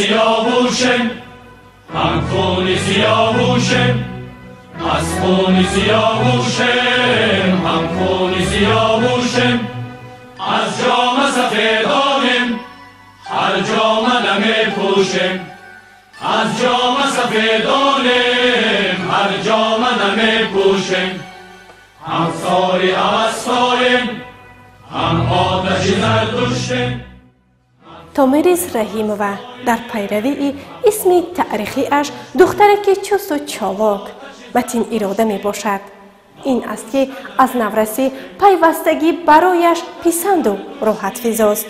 سیاووشم، هم خون سیاووشم، از خون سیاووشم، هم خون سیاووشم، از جام سفیدانم هر جام نمیپوشم، از جام سفیدانم هر جام نمیپوشم، هم ساری اوستایم هم آتش زردشتم. Томирис Раҳимова дар пайравии исми таърихиаш духтараки чусту чолок матин ирода мебошад. Ин аст ки аз наврасӣ пайвастагӣ барояш писанду роҳатфизост.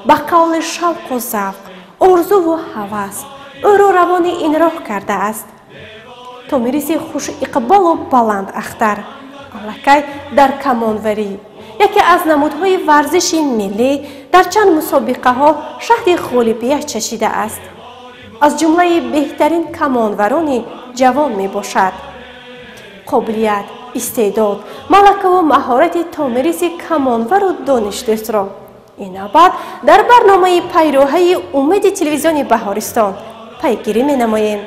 Ба қавли шавқу завқ, орзуву ҳавас ӯро равони ин роҳ кардааст. Томириси хушиқболу баландахтар аллакай дар камонварӣ, яке аз намудҳои варзиши миллӣ, дар чанд мусобиқаҳо шаҳди ғолибият чашидааст. Аз ҷумлаи беҳтарин камонварони ҷавон мебошад. Қобилият, истеъдод, малакаву маҳорати Томириси камонвару донишдӯстро ин навбат дар барномаи пайроҳаи умеди телевизиони Баҳористон пайгирӣ менамоем.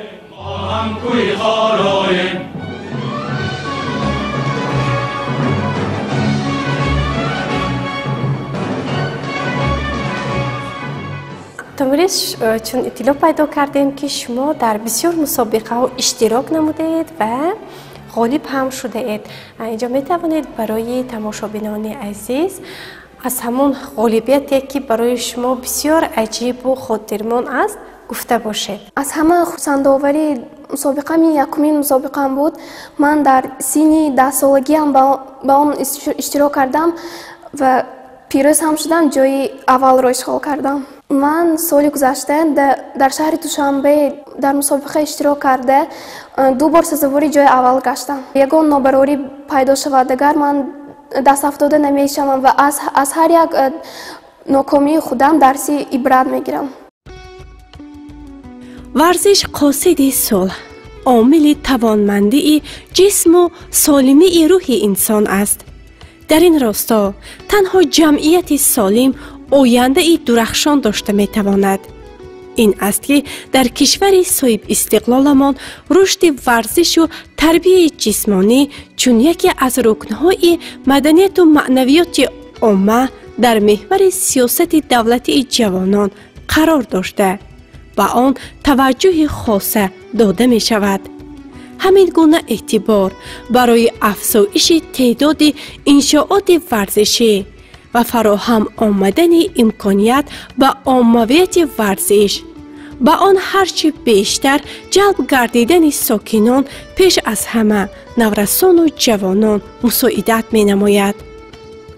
Томирис, чун иттилоъ пайдо кардем, ки шумо дар бисёр мусобиқаҳо иштирок намудаед ва ғолиб ҳам шудаед. Инҷо метавонед барои тамошобинони азиз аз ҳамон ғолибияте, ки барои шумо бисёр аҷибу хотирмон аст, гуфта бошед. Аз ҳама хурсандовари мусобиқам ин якумин мусобиқам буд. Ман дар синни 10-солагиам ба он иштирок кардам ва пирӯз ҳам шудам, ҷои аввалро ишғол кардам. Ман соли гузашта дар шаҳри Душанбе дар мусобиқа иштирок карда, 2 бор сазовори ҷои аввал гаштам. Ягон нобарорӣ пайдо шавад, агар ман дастафтода намешавам ва аз ҳар як нокомии худам дарси ибрат мегирам. Варзиш қосиди сулҳ, омили тавонмандии ҷисму солимии рӯҳи инсон аст. Дар ин росто танҳо ҷамъияти солим ояндаи дурахшон дошта метавонад. Ин аст ки дар кишвари соҳибистиқлоламон рушди варзишу тарбияи ҷисмонӣ чун яке аз рукнҳои маданияту маънавиёти омма дар меҳвари сиёсати давлатии ҷавонон қарор дошта, ба он таваҷҷӯҳи хоса дода мешавад. Ҳамин гуна эътибор барои афзоиши теъдоди иншооти варзишӣ ва фароҳам омадани имконият ба оммавияти варзиш, ба он ҳарчи бештар ҷалб гардидани сокинон, пеш аз ҳама наврасону ҷавонон мусоидат менамояд.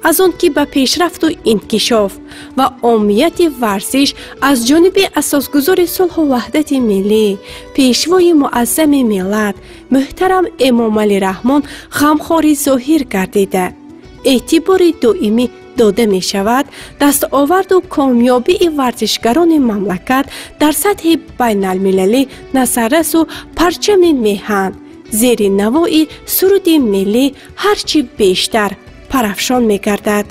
Аз он ки ба пешрафту инкишоф ва оммияти варзиш аз ҷониби асосгузори сулҳу ваҳдати миллӣ, пешвои муаззами миллат муҳтарам Эмомалӣ Раҳмон ғамхорӣ зоҳир гардида, эътибори доимӣ дода мешавад, дастоварду комёбии варзишгарони мамлакат дар сатҳи байналмилалӣ назаррасу парчами меҳан зери навои суруди миллӣ ҳарчи бештар парафшон мегардад.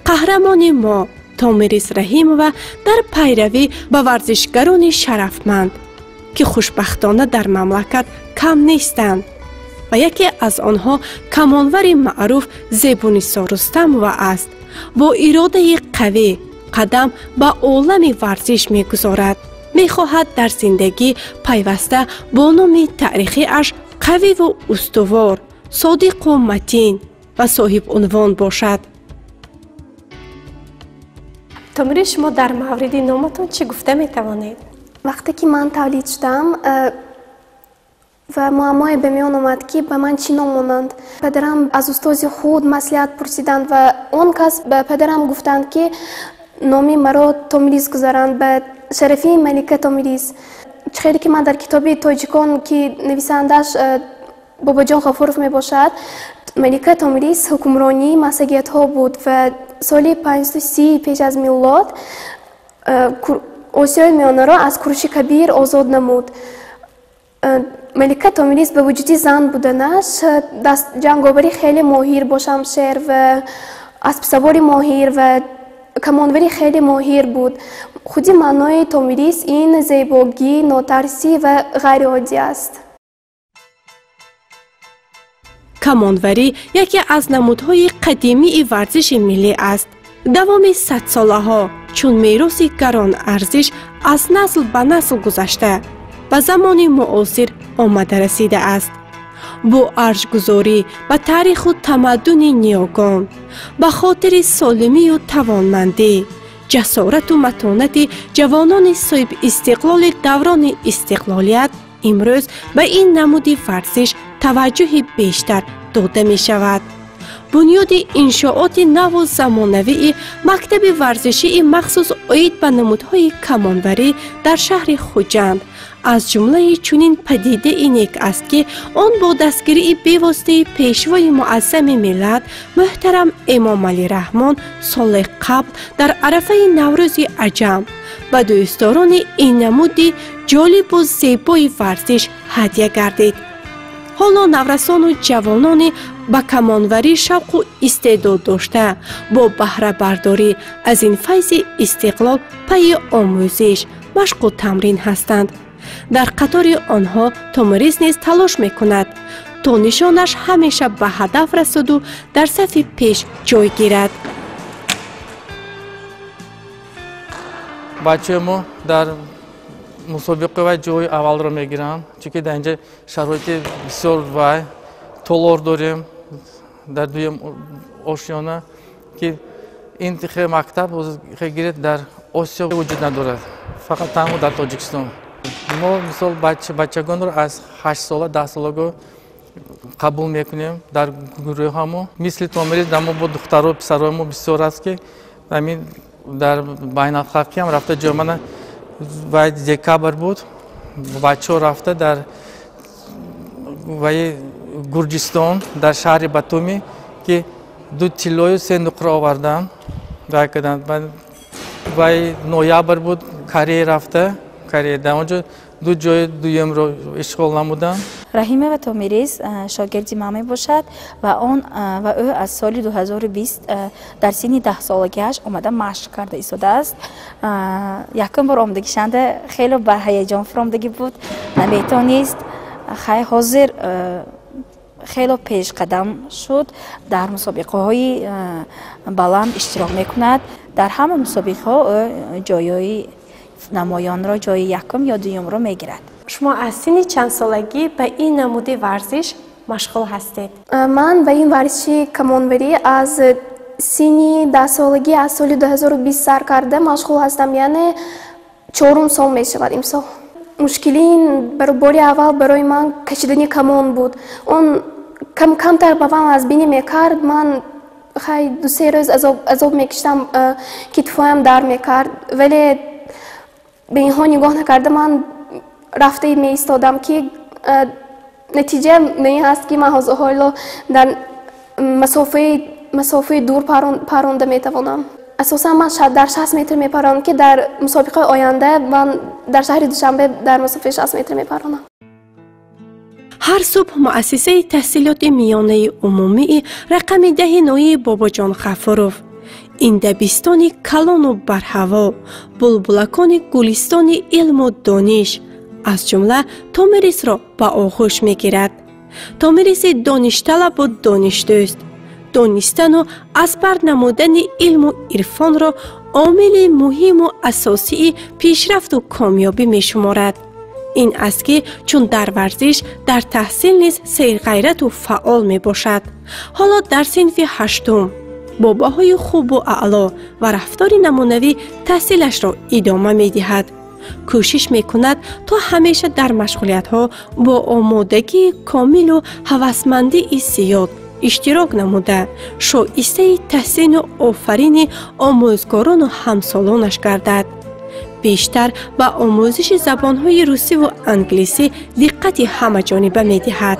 Қаҳрамони мо Томирис Раҳимова дар пайравӣ ба варзишгарони шарафманд, ки хушбахтона дар мамлакат кам нестанд ва яке аз онҳо камонвари маъруф Зебунисо Рустамова аст, бо иродаи қавӣ қадам ба олами варзиш мегузорад. Мехоҳад дар зиндагӣ пайваста бо номи таърихиаш қавиву устувор, содиқу матин ва соҳибунвон бошад. Томирис, шумо дар мавриди номатон чӣ гуфта метавонед? Вақте ки ман тавлид шудам ва муаммое ба миён омад, ки ба ман чӣ ном монанд. Падарам аз устози худ маслиҳат пурсиданд ва он кас ба падарам гуфтанд, ки номи маро Томирис гузаранд ба шарафи малика Томирис. Чӣ хеле ки ман дар китоби тоҷикон, ки нависандааш Бобоҷон Ғафуров мебошад, малика Томирис ҳукмронии массагетҳо буд ва соли 530 пеш аз милод Осиёи Миёнаро аз Куруши Кабир озод намуд. Малика Томирис ба вуҷуди зан буданаш ҷанговари хеле моҳир бо шамшер ва аспсавори моҳир ва камонвари хеле моҳир буд. Худи маънои Томирис ин зебогӣ, нотарсӣ ва ғайриоддӣ аст. Камонварӣ яке аз намудҳои қадимии варзиши миллӣ аст. Давоми садсолаҳо чун мероси гаронарзиш аз насл ба насл гузашта ба замони муосир омада расидааст. Бо арҷгузорӣ ба таъриху тамаддуни ниёгон, ба хотири солимию тавонмандӣ, ҷасорату матонати ҷавонони соҳибистиқлоли даврони истиқлолият имрӯз ба ин намуди варзиш таваҷҷӯҳи бештар дода мешавад. Бунёди иншооти наву замонавии мактаби варзишии махсус оид ба намудҳои камонварӣ дар шаҳри Хуҷанд аз ҷумлаи чунин падидаи нек аст, ки он бо дастгирии бевоситаи пешвои муаззами миллат муҳтарам Эмомалӣ Раҳмон соли қабл дар арафаи Наврӯзи аҷам ба дӯстдорони ин намуди ҷолибу зебои варзиш ҳадя гардид. Ҳоло наврасону ҷавонони ба камонварӣ шавқу истеъдод дошта бо баҳрабардорӣ аз ин файзи истиқлол пайи омӯзиш, машқу тамрин ҳастанд. Дар қатори онҳо Томирис низ талош мекунад, то нишонаш ҳамеша ба ҳадаф расаду дар сафи пеш ҷой гирад. Бачаи мо дар мусобиқа ва ҷои аввалро мегиранд, чунки дар инҷа шароити бисёр вай толор дорем дар дуюм ошёна, ки ин мактаб гиред дар Осиё вуҷуд надорад, фақат танҳо дар Тоҷикистон. Мо мисол бачагонро аз 8 сола 10 солаго қабул мекунем дар гурӯҳамо. Мисли Томирис дар мо бо духтару писарои мо бисёр аст, ки ҳамин дар байналхалқиам рафта ҷой мана вай декабр буд, бачаҳо рафта дар ваи Гурҷистон дар шаҳри Батуми, ки 2 тиллою 3 нуқра овардан вай карданд. Вай ноябр буд, Корея рафта, Корея дар онҷо 2 ҷои дуюмро ишғол намуданд. Раҳимова Томирис шогирди ман мебошад ва ӯ аз соли 2020 дар синни 10 солагиаш омада машқ карда истодааст. Якум бор омадагишанда хеле ба ҳаяҷон фуромадагӣ буд, наметонист. Хай ҳозир хеле пешқадам шуд, дар мусобиқаҳои баланд иштирок мекунад. Дар ҳама мусобиқаҳо ӯ ҷойҳои намоёнро, ҷои якум ё дуюмро мегирад. Шумо аз синни чандсолагӣ ба ин намуди варзиш машғул ҳастед? Ман ба ин варзиши камонварӣ аз синни 10 солагӣ, аз соли 2020 сар карда машғул ҳастам, яъне 4 сол мешавад имсол. Мушкили ин бори аввал барои ман кашидани камон буд. Он камтар ба ман аз бинӣ мекард, ман хай 2-3 рӯз азоб мекиштам, китфоям дар мекард, вале ба инҳо нигоҳ накарда ман рафта меистодам, ки натиҷа ин аст, ки ман ҳоло дар масофаи дур паронда метавонам. Асосан ман дар 60 метр мепаронам, ки дар мусобиқаи оянда ман дар шаҳри Душанбе дар масофаи 60 метр мепаронам. Ҳар субҳ муассисаи таҳсилоти миёнаи умумии рақами 10 ноҳияи Бобоҷон Ғафуров, ин дабистони калону барҳаво, булбулакони гулистони илму дониш, аз ҷумла Томирисро ба оғӯш мегирад. Томириси доништалабу донишдӯст, донистану аз бар намудани илму ирфонро омили муҳиму асосии пешрафту комёбӣ мешуморад. Ин аст, ки чун дар варзиш, дар таҳсил низ серғайрату фаъол мебошад. Ҳоло дар синфи 8 бо баҳои хубу аъло ва рафтори намунавӣ таҳсилашро идома медиҳад. Кӯшиш мекунад, то ҳамеша дар машғулиятҳо бо омодагии комилу ҳавасмандии зиёд иштирок намуда, шоистаи таҳсину офарини омӯзгорону ҳамсолонаш гардад. Бештар ба омӯзиши забонҳои русиву англисӣ диққати ҳамаҷониба медиҳад.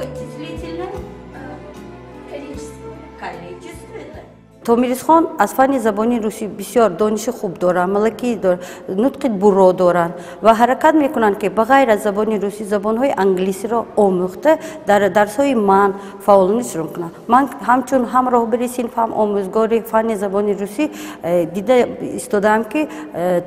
Томирисхон аз фанни забони русӣ бисёр дониши хуб доранд, малакӣ доранд, нутқи бурро доранд ва ҳаракат мекунанд, ки ба ғайр аз забони русӣ забонҳои англисиро омӯхта дар дарсҳои ман фаъолона иштирок кунанд. Ман ҳамчун ҳам роҳбари синф, ҳам омӯзгори фанни забони русӣ дида истодаам, ки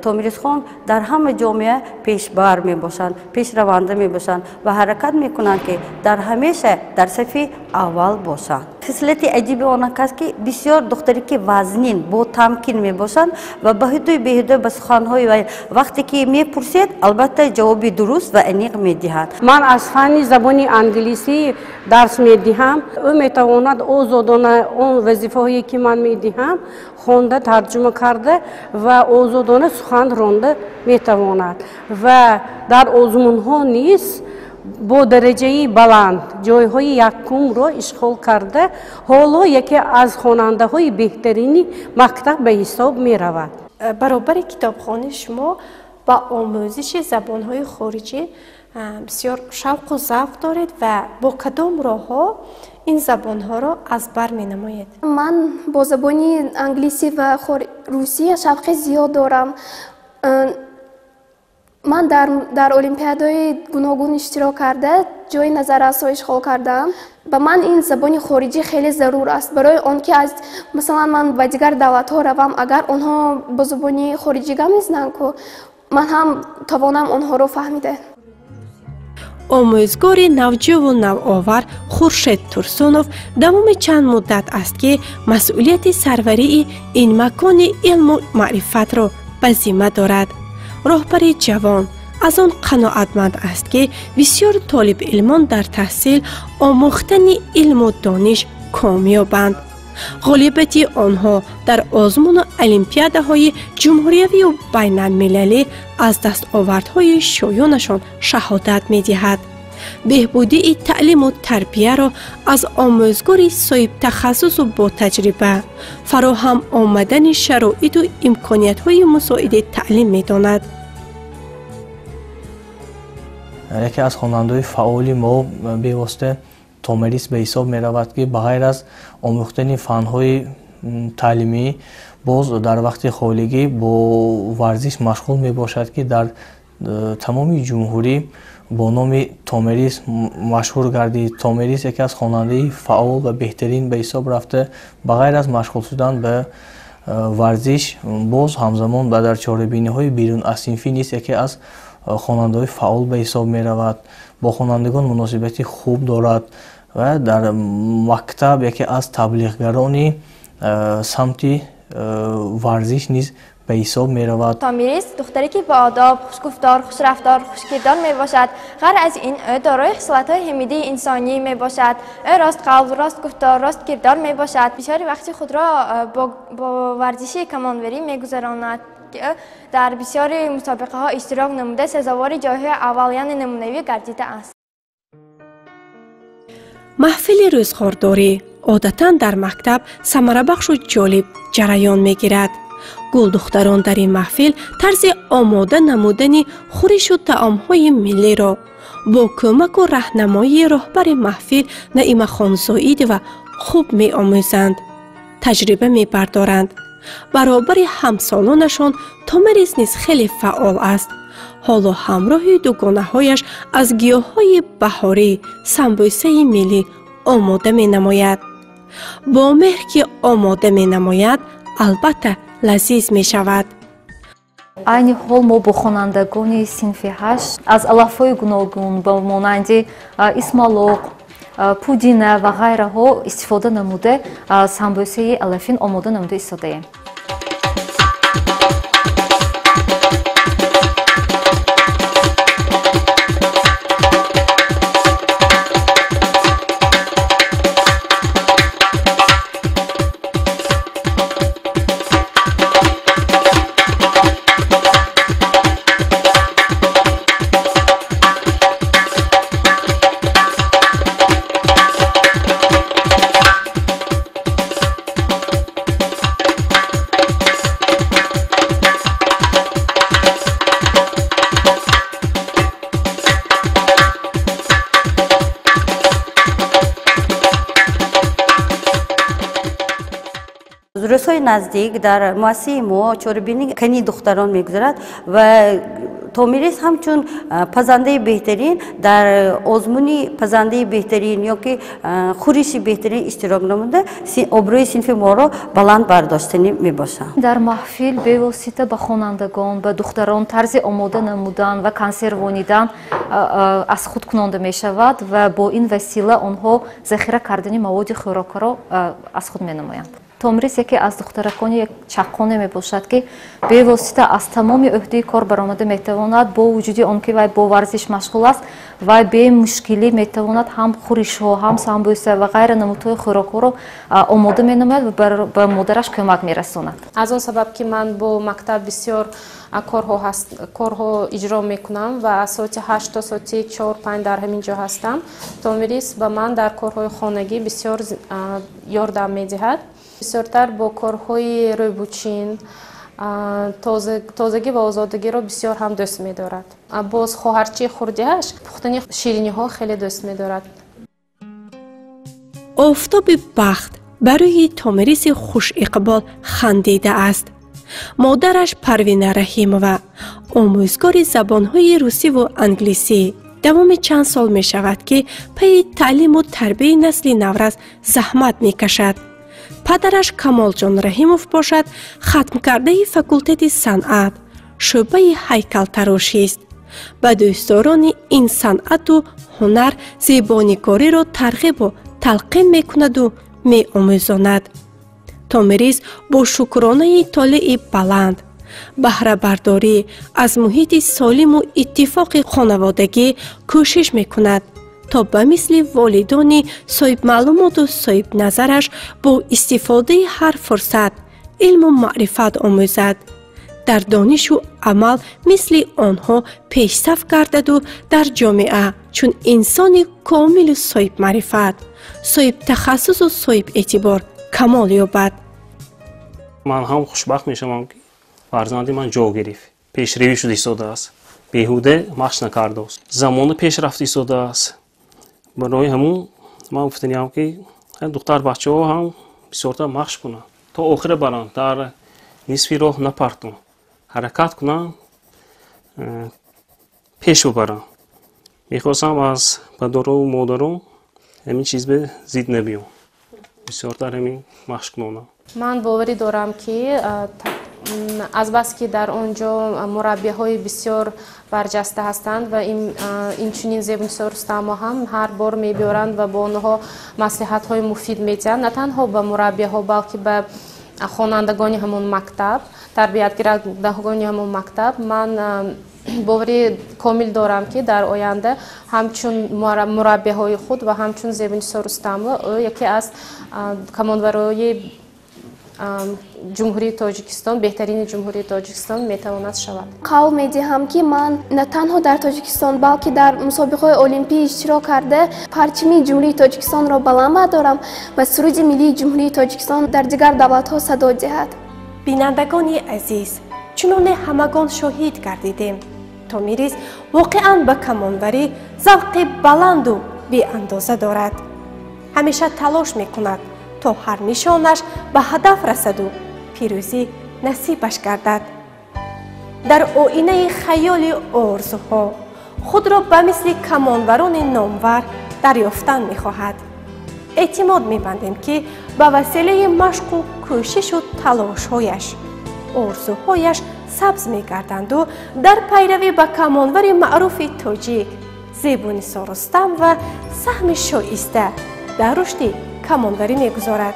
Томирисхон дар ҳама ҷомеа пешбар мебошанд, пешраванда мебошанд ва ҳаракат мекунанд, ки дар ҳамеша дар сафи аввал бошанд. Хислати аҷиби он аст, ки бисёр духтаре ки вазнин, бо тамкин мебошанд ва ба ҳудуи беҳуда ба суханҳои вақте ки мепурсед, албатта ҷавоби дуруст ва аниқ медиҳанд. Ман аз фанни забони англисӣ дарс медиҳам. Ӯ метавонад озодона он вазифаҳое ки ман медиҳам хонда, тарҷума карда ва озодона сухан ронда метавонад ва дар озмунҳо низ бо дараҷаи баланд ҷойҳои якумро ишғол карда, ҳоло яке аз хонандаҳои беҳтарини мактаб ба ҳисоб меравад. Баробари китобхонӣ шумо ба омӯзиши забонҳои хориҷӣ бисёр шавқу завқ доред ва бо кадом роҳҳо ин забонҳоро аз бар менамоед? Ман бо забони англисӣ ва русӣ шавқи зиёд дорам. Ман дар олимпиадаҳои гуногун иштирок карда, ҷои назаррасҳо ишғол кардаам. Ба ман ин забони хориҷӣ хеле зарур аст, барои он ки аз масалан ман ба дигар давлатҳо равам, агар онҳо бо забони хориҷӣ гап мезананд, ку ман ҳам тавонам онҳоро фаҳмида. Омӯзгори навҷӯву навовар Хуршед Турсунов давоми чанд муддат аст, ки масъулияти сарварии ин макони илму маърифатро ба зимма дорад. Роҳбари ҷавон аз он қаноатманд аст, ки бисёр толибилмон дар таҳсил, омӯхтани илму дониш комёбанд. Ғолибияти онҳо дар озмуну олимпиадаҳои ҷумҳуриявию байналмилалӣ аз дастовардҳои шоёнашон шаҳодат медиҳад. Беҳбудии таълиму тарбияро аз омӯзгори соҳибтахассусу ботаҷриба, фароҳам омадани шароиту имкониятҳои мусоиди таълим медонад. Яке аз хонандаҳои фаъоли мо бевосита Томирис ба ҳисоб меравад, ки ба ғайр аз омӯхтани фанҳои таълимӣ боз дар вақти холигӣ бо варзиш машғул мебошад, ки дар тамоми ҷумҳурӣ бо номи Томирис машҳур гардид. Томирис яке аз хонандаи фаъол ва беҳтарин ба ҳисоб рафта, ба ғайр аз машғул шудан ба варзиш боз ҳамзамон ба дар чорабиниҳои берун аз синфӣ низ яке аз хонандаҳои фаъол ба ҳисоб меравад, бо хонандагон муносибати хуб дорад ва дар мактаб яке аз таблиғгарони самти варзиш низ ба ҳисоб меравад. Томирис духтаре ки бо одоб, хушгуфтор, хушрафтор, хушкирдор мебошад. Ғайр аз ин ӯ дорои хислатҳои ҳамидии инсонӣ мебошад. Ӯ ростқавл, ростгуфтор, росткирдор мебошад. Бисёри вақти худро бо варзиши камонварӣ мегузаронад, ки ӯ дар бисёри мусобиқаҳо иштирок намуда, сазовори ҷойҳои аввал, яъне намунавӣ гардидааст. Маҳфили рӯзғордорӣ одатан дар мактаб самарабахшу ҷолиб ҷараён мегирад. Гулдухтарон дар ин маҳфил тарзи омода намудани хӯришу таомҳои миллиро бо кӯмаку раҳнамоии роҳбари маҳфил Наимахон Зоидова хуб меомӯзанд, таҷриба мебардоранд. Баробари ҳамсолонашон Томирис низ хеле фаъол аст. Ҳоло ҳамроҳи дугонаҳояш аз гиёҳҳои баҳорӣ самбӯсаи миллӣ омода менамояд. Бо меҳр ки омода менамояд, албатта лазиз мешавад. Айни ҳол мо бо хонандагони синфи 8 аз алафҳои гуногун ба монанди исмалоқ, пудина ва ғайраҳо истифода намуда самбӯсаи алафин омода намуда истодаем. Рӯзҳои наздик дар муассисаи мо чорабинии кани духтарон мегузарад ва Томирис ҳамчун пазандаи беҳтарин дар озмуни пазандаи беҳтарин ё ки хӯриши беҳтарин иштирок намуда, обрӯи синфи моро баланд бардоштанӣ мебошанд. Дар маҳфил бевосита ба хонандагон, ба духтарон тарзи омода намудан ва консервонидан аз худ кунонда мешавад ва бо ин васила онҳо захира кардани маводи хӯрокаро аз худ менамоянд. Томирис яке аз духтаракони чаққоне мебошад, ки бевосита аз тамоми ӯҳдаи кор баромада метавонад. Бо вуҷуди он ки вай бо варзиш машғул аст, вай бемушкилӣ метавонад ҳам хӯришҳо, ҳам самбӯса ва ғайра намудҳои хӯрокҳоро омода менамояд ва ба модараш кӯмак мерасонад. Аз он сабаб ки ман бо мактаб бисёр корҳо иҷро мекунам ва аз соати 8 то соати 4-5 дар ҳамин ҷо ҳастам, Томирис ба ман дар корҳои хонагӣ бисёр ёрдам медиҳад. Бисёртар бо корҳои рӯйбучин, тозагӣ ва озодагиро бисёр ҳам дӯст медорад. Боз хоҳарчии хурдиаш пухтани шириниҳо хеле дӯст медорад. Офтоби бахт барои Томириси хушиқбол хандидааст. Модараш Парвина Раҳимова, омӯзгори забонҳои русиву англисӣ, давоми чанд сол мешавад, ки пайи таълиму тарбияи насли наврас заҳмат мекашад. Падараш Камолҷон Раҳимов бошад, хатмкардаи факултети санъат, шӯъбаи ҳайкалтарошист. Ба дӯстдорони ин санъату ҳунар зебоникориро тарғибу талқин мекунаду меомӯзонад. Томирис бо шукронаи толеи баланд, баҳрабардорӣ аз муҳити солиму иттифоқи хонаводагӣ кӯшиш мекунад, то ба мисли волидони соҳибмаълумоту соҳибназараш бо истифодаи ҳар фурсат илму маърифат омӯзад, дар донишу амал мисли онҳо пешсаф гардаду дар ҷомеа чун инсони комилу соҳибмаърифат, соҳибтахассусу соҳибэътибор камол ёбад. Ман ҳам хушбахт мешавам, ки фарзанди ман ҷо гирифт, пешравӣ шуда истодааст, беҳуда машқ накардааст, замона пешрафта истодааст. Барои ҳамун ман гуфтаниям, ки духтарбачаҳо ҳам бисёртар машқ кунанд, то охира баранд, дар нисфи роҳ напартон, ҳаракат кунанд, пеш бибаранд. Мехостам аз падару модарон ҳамин чиз бе зид набиём, бисёртар ҳамин машқ кунонам. Ман боварӣ дорам, ки азбаски дар он ҷо мураббиҳои бисёр барҷаста ҳастанд ва инчунин Зебунисо Рустамова ҳам ҳар бор мебиёранд ва бо онҳо маслиҳатҳои муфид медиҳанд, на танҳо ба мураббиҳо, балки ба хонандагони ҳамон мактаб, тарбиятгирандагони ҳамон мактаб. Ман боварӣ комил дорам, ки дар оянда ҳамчун мураббиҳои худ ва ҳамчун Зебунисо Рустамова ӯ яке аз камонварои Ҷумҳурии Тоҷикистон, беҳтарини Ҷумҳурии Тоҷикистон метавонад шавад. Қавл медиҳам, ки ман на танҳо дар Тоҷикистон, балки дар мусобиқаҳои олимпӣ иштирок карда, парчами Ҷумҳурии Тоҷикистонро баланд бардорам ва суруди миллии Ҷумҳурии Тоҷикистон дар дигар давлатҳо садо диҳад. Бинандагони азиз, чуноне ҳамагон шоҳид гардидем, Томирис воқеан ба камонварӣ завқи баланду беандоза дорад. Ҳамеша талош мекунад, то ҳар нишонаш ба ҳадаф расаду пирӯзӣ насибаш гардад. Дар оинаи хаёли орзуҳо худро ба мисли камонварони номвар дарёфтан мехоҳад. Эътимод мебандем, ки ба василаи машқу кӯшишу талошҳояш орзуҳояш сабз мегарданду дар пайравӣ ба камонвари маъруфи тоҷик Зебунисо Рустамова саҳми шоиста дар рушди камонварӣ мегузорад.